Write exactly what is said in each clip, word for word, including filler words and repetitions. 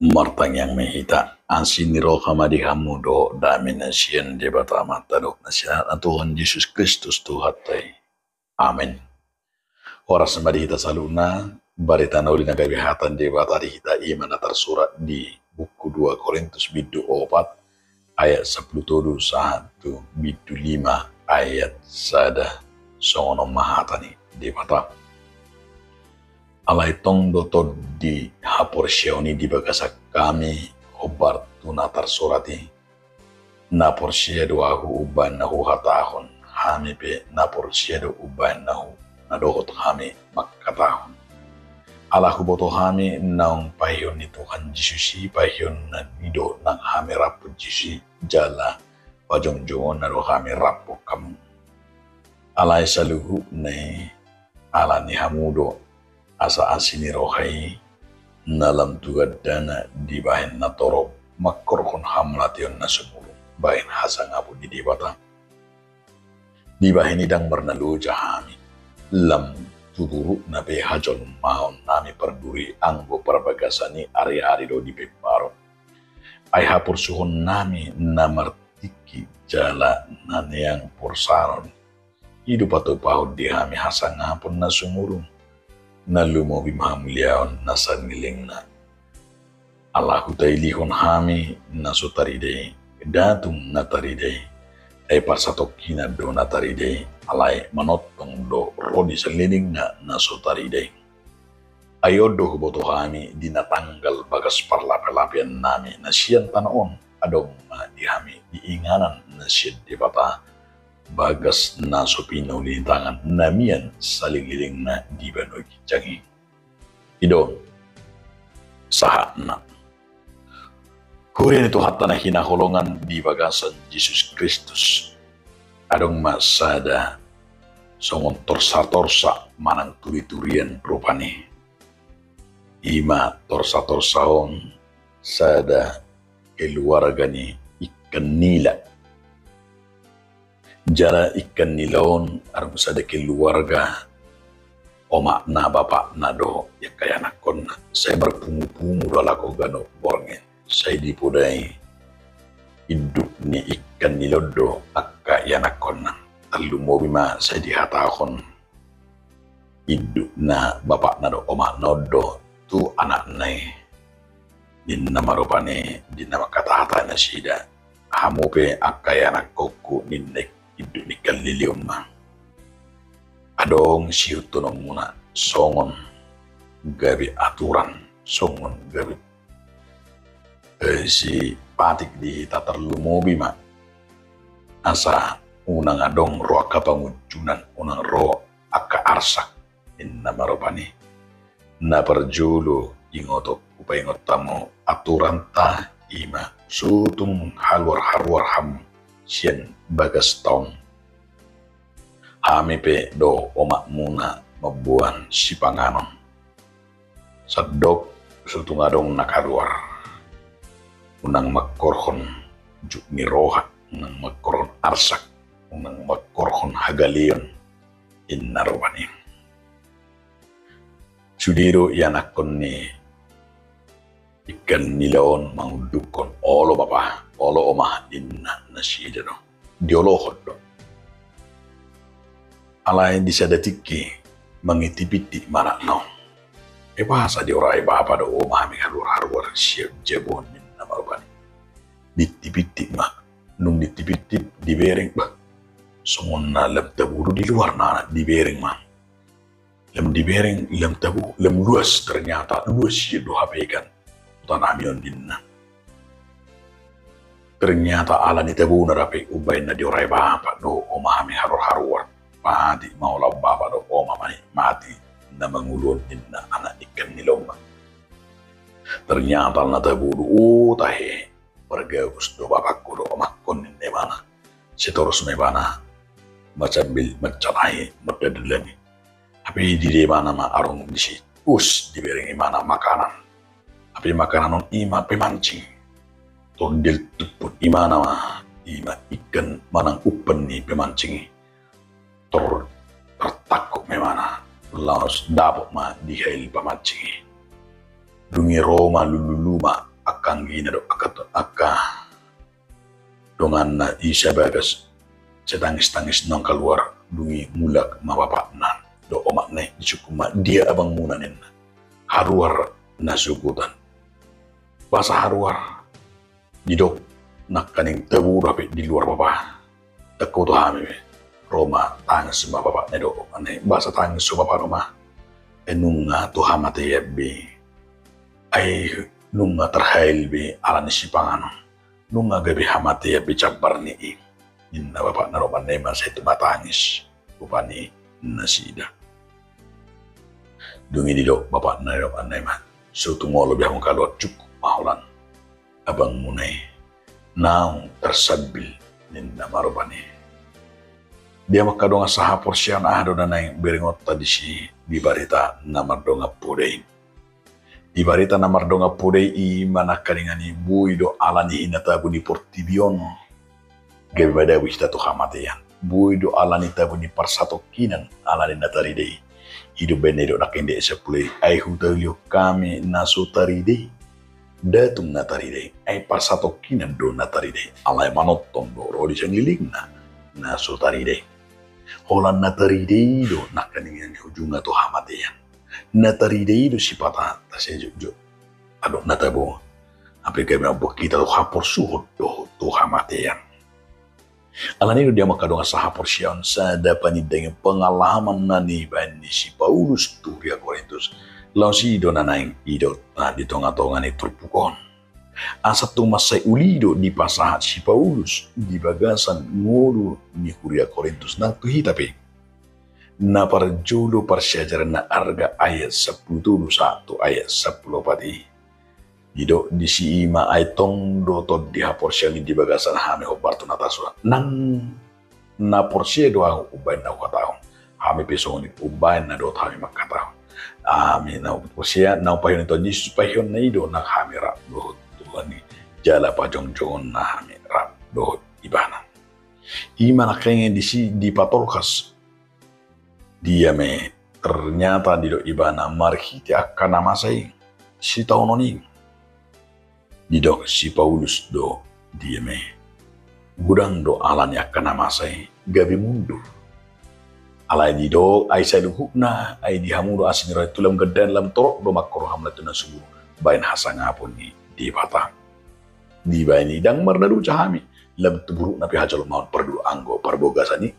Martangiang ma hita. Asi ni roha ma di hamu dohot dame na sian Debata Amanta dohot na sian Tuhan Jesus Kristus Tuhanta i. Amen. Horas ma di hita saluhutna. Barita na uli na gabe hata ni Debata di hita i ma na tarsurat di buku dua Korintus bindu opat ayat sampulu tolu sahat tu bindu lima ayat sada. Songon on ma hata ni Debata. Alai tong do tondi haporseaon i di bagasan hami hombar tu na tarsurat i. Na porsea do ahu umbahen na huhatahon, hami pe na porsea do umbahen na hu-, na dohot hami mangkatahon. Ala huboto hami naung paheheon ni Tuhan Jesus i, paheheonna i do nang hami raphon Jesus i, jala pajongjongonna do hami raphon hamu. Alai saluhutna i ala ni hamu do, asa asi ni roha i na lam tu gandana dibahen na torop, mangkorhon hamauliateon na sumurung, bahen hasangapon ni Debata. Dibahen i ndang marnaloja hami, lam tu turukna pe hajolmaon nami parduri, anggo parbagasan i ari-ari do dipemparon. Ai haporsuhon nami na martingki jala na neang porsanon i do patupahon di hami hasangapon na sumurung, na lumobi ma hamuliaon na salelengna. Ala hutailihon hami na so tarida i, datung na tarida i, ai parsatongkinan do na tarida i, alai manongtong do ro di salelengna na so tarida i. Ai on do huboto hami di na tanggal bagas parlape-lapean nami na sian tano on, adong ma di hami di inganan na sian Debata, bagas na so pinauli ni tangan na mian salelengna di banua ginjang i. I do on sahatna. Huria ni Tuhanta na hinaholongan di bagasan Jesus Kristus, adong ma sada songon torsa-torsa manang turi-turian rupani. I ma torsa-torsa on sada keluarga ni ikan nila. Jala ikan nila on adong sada keluarga, omakna, bapakna dohot angka ianakkonna, sai marpungu-pungu do halak on ganup borngin, sai dipodai induk ni ikan nila on do angka ianakkonna. Tarlumobi ma sai dihatahon indukna, bapakna dohot omakna on do tu anakna i. Ninna ma rupani di na mangkatahata nasida, hamu pe angka ianakkonku, ninna induk ni ikan nila on ma. Adong siihutkononmuna songon gabe aturan, songon gabe, eh, sipatik di hita, tarlumobi ma asa unang adong ro angka pangunjunan, unang ro angka arsak, ninna ma rupani. Na parjolo ingoton, hupaingot hamu aturanta, i ma so tung haruar-haruar hamu sian bagasta on, hami pe dohot omakmuna mamboan sipanganon. Sandok so tung adong na kaluar, unang mangkorhon jut ni roha, unang mangkorhon arsak, unang mangkorhon hagaleon, ninna rupani. Sude do ianakkon ni ikan nila on mangundukhon, olo bapa, olo oma, ninna nasida do. Diolohon do. Alai di sada tingki mangintip-intip ma anakna on. Ai boasa diorai bapa dohot oma hami haruar-haruar sian jabu on, ninna ma rupani. Diintip-intip ma, nung diintip-intip dibereng, bah, songon na lam tabo do di luar na, dibereng ma. Lam dibereng, lam tabo, lam luas, ternyata luas i do hape ikan huta nami on, ninna. Ternyata ala ni tabona do hape umbahen na diorai bapa dohot oma hami haruar-haruar. Patik ma holan bapa dohot oma manikmati na mangolu on, ninna anak ikan nila on ma. Ternyata na tabo do, o tahe, margabus do bapangku dohot omangku on, ninna imana. Sai torus ma ibana mansai sambil mansai tahe mandalani. Hape didok imana ma adong disi, us, dibereng imana makanan. Hape makanan on i ma pemancing. Tor ditumpuk imana ma, i ma ikan manang umpan ni pemancing i. Tor tartangkup ma imana, laos dapot ma di hail pamancing i. Dung i ro ma lululu ma anggina dohot angka, angka donganna i Sibagas, sai tangis-tangis naung kaluar, dung i mulak ma bapakna dohot omakna i, disungkun ma, "Dia abangmuna?" ninna. "Haruar na sogot an." "Boasa haruar?" "Didok nangkaning tabo do hape di luar, Bapa." "Dang huboto hami be." Ro ma tangis ma bapakna i dohot omakna i. "Boasa tangis ho, Bapa, on ma?" "Ai nunga tu hamatean be. Ai nunga tarhail be ala ni sipanganon. Nunga gabe hamatean be jambar ni i," ninna bapakna dohot omakna i. "Masa itu ma tangis rupani nasida." Dung i didok bapakna dohot omakna i ma, "So tung olo be hamu kaluar, cukup ma holan abangmuna i naung tarsambil," ninna ma rupani. Di hamu angka dongan sahaporseaon, aha do na naeng berengonta disi di barita na mardongan poda i? Di barita na mardongan poda i, i ma nangkaningan i boi do ala ni hinatabo ni portibi on gabe madabu hita tu hamatean. Boi do ala ni tabo ni parsatongkinan ala ni na tarida i. I do umbahen na didok nangkin di ayat sampulu i, "Ai hutolihon hami na so tarida i, nda tung na tarida i, ai parsatongkinan do na tarida i, alai manongtong do ro di sangalilingna na so tarida i." Holan na tarida i do nangkaningan i ujungna tu hamatean. Na tarida i do sipata tasea jotjot adong na tabo. Hape gabe mambuat hita tu haporsuhon dohot tu hamatean. Alani i do di hamu angka dongan sahaporseaon, sada panindangan pengalaman na nibaen ni si Paulus tu huria Korintus, laos i do na naeng idaonta di tongatonga ni turpuk on. Asa tung mansai uli do dipasahat si Paulus di bagasan ngolu ni huria Korintus nang tu hita pe. Na parjolo parsiajaran na arga, ayat sampulu tolu sahat tu ayat sampulu opat i. Didok disi i ma, "Ai tong do tondi haporseaon i di bagasan hami hombar tu natasona. Nang na porsea do ahu umbahen na huhatahon, hami pe songon i umbahen na dohot hami manghatahon. Hami na porsea na hupaihon ni Tuhan Jesus, paihonna i do nang hami rap dohot Tuhan i, jala pajongjongonna hami rap dohot Ibana." I ma nangkaningan i disi dipatolhas. Dia ma i, ternyata didok ibana marhite angka na masa i, sitaonon i. Didok si Paulus do, dia ma i, godang do ala ni angka na masa i gabe mundur. Alai didok, ai saluhutna, ai di hamu do asi ni roha i, tu lam gandana lam torop do mangkorhon hamu na tu na sumurung baen hasangapon ni Debata. Dibaen i ndang marnaroja hami, lam tu burukna pe hajolmaon pardu anggo parbagason i,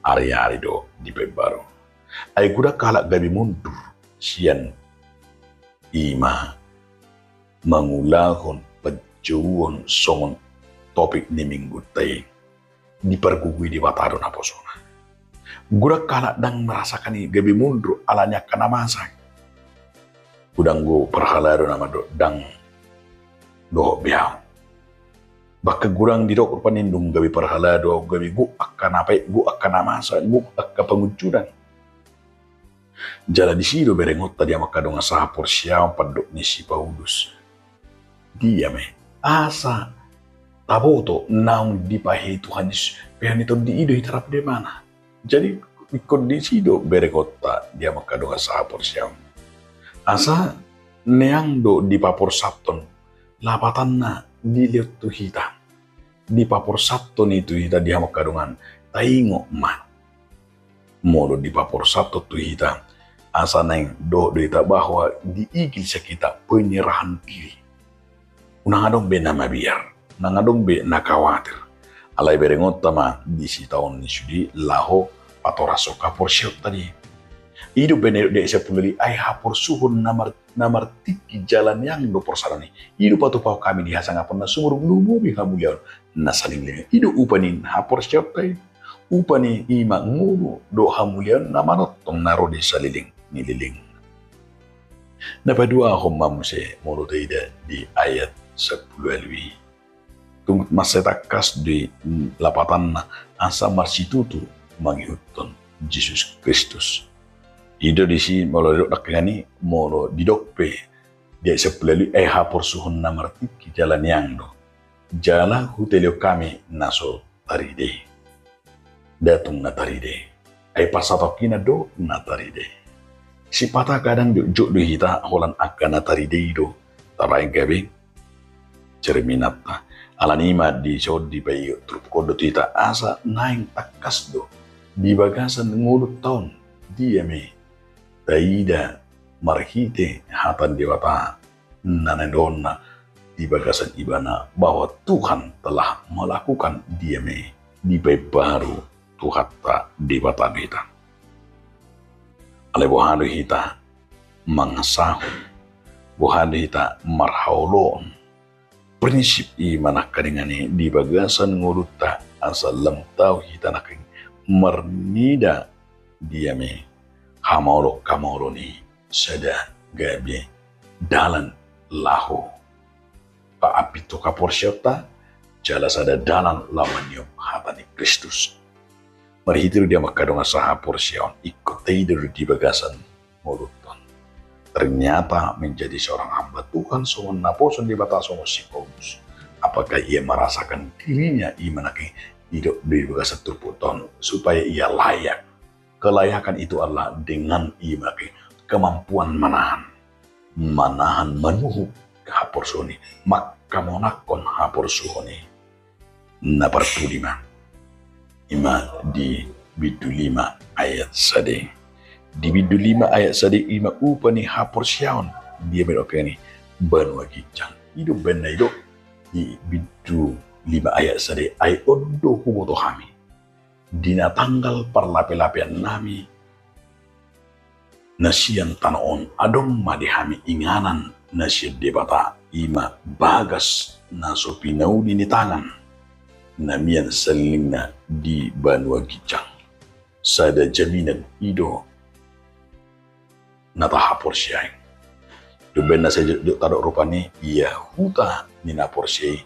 ari-ari do dipaimbaru. Ai godang halak gabe mundur sian i ma mangulahon panjouon songon topik ni minggunta i, dipargogoi Debata do naposona. Godang halak ndang merasakan i gabe mundur ala ni angka na masa. Godang do parhalado na mandok ndang dohot be ahu. Bahkan godang didok rupani dung gabe parhalado ahu, gabe gok angka na paet, gok angka na masa, gok angka pangunjunan. Jala disi do berengonta di hamu angka dongan sahaporseaon pandok ni si Paulus. Dia ma i, asa taboto naung dipaihon Tuhan Jesus, paihon ni tondi i do hita rap tu ibana. Jadi ingkon disi do berengonta di hamu angka dongan sahaporseaon. Asa neang do dipaporsathon lapatanna dilehon tu hita. Dipaporsathon i tu hita di hamu angka dongan, taingot ma. Molo dipaporsathon tu hita, asa naeng dohot do hita bahwa diigil sian hita penyerahan diri. Unang adong be na mabiar, unang adong be na khawatir. Alai berengonta ma di sitaonon ni sude laho patorashon haporseaonta di. I do umbahen na didok di ayat sampulu lima i, ai haporsuhon na mar-, na martingki jala neang do porsadoon i. I do patupahon hami di hasangapon na sumurung, lumobi hamuliaon na saleleng. I do upa ni haporseaonta i. Upa ni i ma ngolu dohot hamuliaon na manongtong na ro di saleleng ni leleng. Na paduahon ma muse molo taida di ayat sampulu ualu i. Tung mansai tangkas do i lapatanna asa marsitutu mangihuthon Jesus Kristus. I do disi molo didok nangkaningan i, molo didok pe di ayat sampulu ualu i, ai haporsuhon na martingki jala neang do. Jala hutolihon hami na so tarida i. Nda tung na tarida i. Ai parsatongkinan do na tarida i. Sipata kadang jotjot do hita holan angka na tarida i do tabaen gabe cerminanta. Alani i ma dison dipaigot turpuk on do tu hita asa naeng tangkas do di bagasan ngolunta on, dia ma i taida marhite hata ni Debata na naeng dohonna di bagasan ibana bahwa Tuhan telah melakukan, dia ma i dipaimbaru Tuhanta Debata do hita. Alai boha do hita mangasahon, boha do hita marhaoloon prinsip i ma nangkaningan i di bagasan ngolunta asa lam tau hita nangkin marnida, dia ma i, hamaolon-hamaolon i sada gabe dalan laho paampit tu haporseaonta jala sada dalan laho manjou hata ni Kristus. Marhite do dia mangkadongan sahaporseaon ingkon taida do di bagasan ngolunta on. Ternyata menjadi seorang hamba Tuhan songon naposo ni Debata songon si Paulus. Apakah ia merasakan dirinya i ma nangkin didok di bagasan turpukta on supaya ia layak? Kelayakan itu adalah dengan i ma nangkin kemampuan manahan, manahan manuhuk haporsuhon i, mangkamonanghon haporsuhon i. Na parpudi ma i ma di bindu lima ayat sada. Di bindu lima ayat sada i ma upa ni haporseaon, dia ma i didok nangkin banua ginjang. I do umbahen na didok di bindu lima ayat sada, ai on do huboto hami di na tanggal parlape-lapean nami na sian tano on, adong ma di hami inganan na sian Debata, i ma bagas na so pinauli ni tangan na mian salelelingna di banua ginjang. Sada jaminan i do na tahaporseai. Umbahen na sai didok tadok rupani, ia huta ni na porsea i,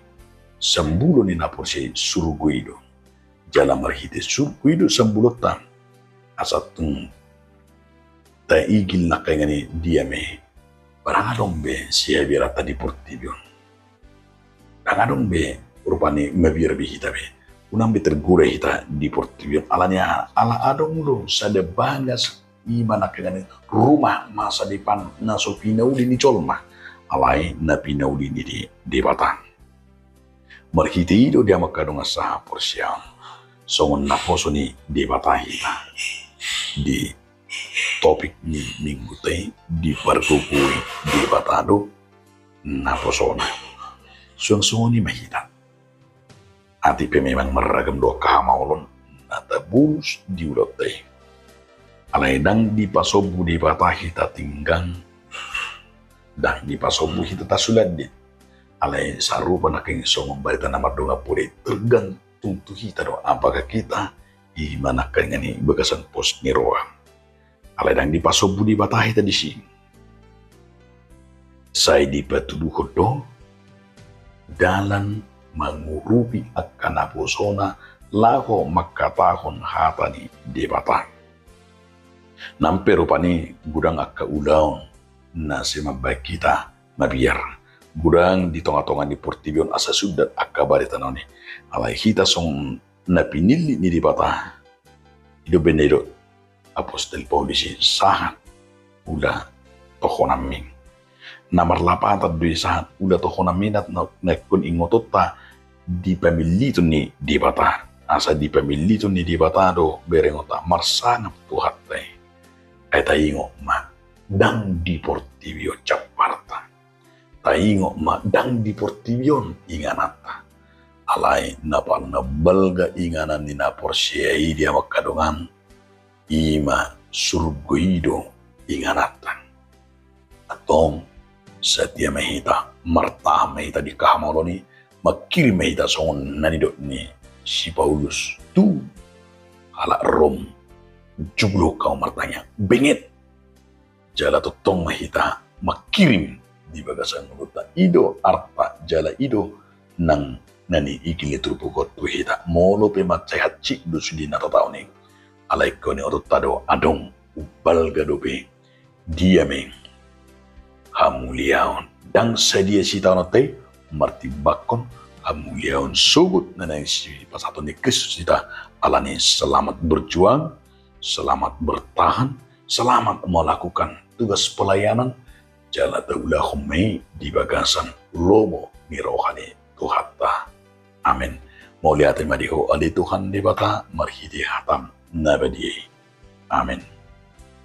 sambulo ni na porsea i, surgo i do. Jala marhite surgo i do sambulonta asa tung taigil nangkaningan i, dia ma i, ba ndang adong be sihabiaranta di portibi on. Ndang adong be rupani mabiar be hita be, unang be tergoda hita di portibi on. Alani aha? Ala adong do sada bagas, i ma nangkaningan i rumah masa depan na so pinauli ni jolma, alai na pinauli ni Debata. Marhite i do dia mangkadongan sahaporseaon songon naposo ni Debata hita. Di topik ni minggunta i, dipargogoi Debata do naposona. Suang songon i ma hita. Atik pe memang marragam do angka hamaolon na tabolus di ulaonta i, alai ndang dipasombu Debata hita tinggang, ndang dipasombu hita tasulandit. Alai sarupa nangkin songon barita na mardongan poda i, tergantung tu hita do, apakah hita i ma nangkaningan i bagasan pos ni roha. Alai ndang dipasombu Debata hita disi. Sai dipatuduhon do dalan mangurupi angka naposona laho mangkatahon hata ni Debata. Nang pe rupani godang angka ulaon na sai mambahen hita mabiar. Godang di tonga-tonga ni portibi on asa sundat angka barita na uli. Alai hita songon na pinillit ni Debata, i do umbahen na didok apostel Paulus i, sahat ula tohonanmi. Na marlapatan do i sahat ula tohonanmi na, na ingkon ingotonta di pamilliton ni Debata. Asa di pamilliton ni Debata do berengonta marsangap tu Tuhanta i. Ai taingot ma, ndang di portibi on jambarta. Taingot ma, ndang di portibi on ingananta. Alai na paling na balga inganan ni na porsea i dia mangkadongan, i ma surgo i do ingananta. Antong, satia ma hita, martahan ma hita di angka hamaolon i, mangkirim ma hita songon na nidok ni si Paulus tu halak Rom, jumolo hamu martangiang, benget. Jala tongtong ma hita mangkirim di bagasan ngolunta. I do arta jala i do nang na niigil ni turpuk on tu hita. Molo pe mansai hansit do sude na tataon i, alai ingkon ingotonta do adong, umbalga dope, dia ma i, hamuliaon. Ndang sadia sitaononta i martimbangkon hamuliaon sogot na naeng sipasahaton ni Kristus tu hita. Alani selamat berjuang, selamat bertahan, selamat melakukan tugas pelayanan, jala taulahon ma i di bagasan lomo ni roha ni Tuhanta. Amen. Mauliate ma di Ho ale Tuhan Debata marhite hataM na badia i. Amen.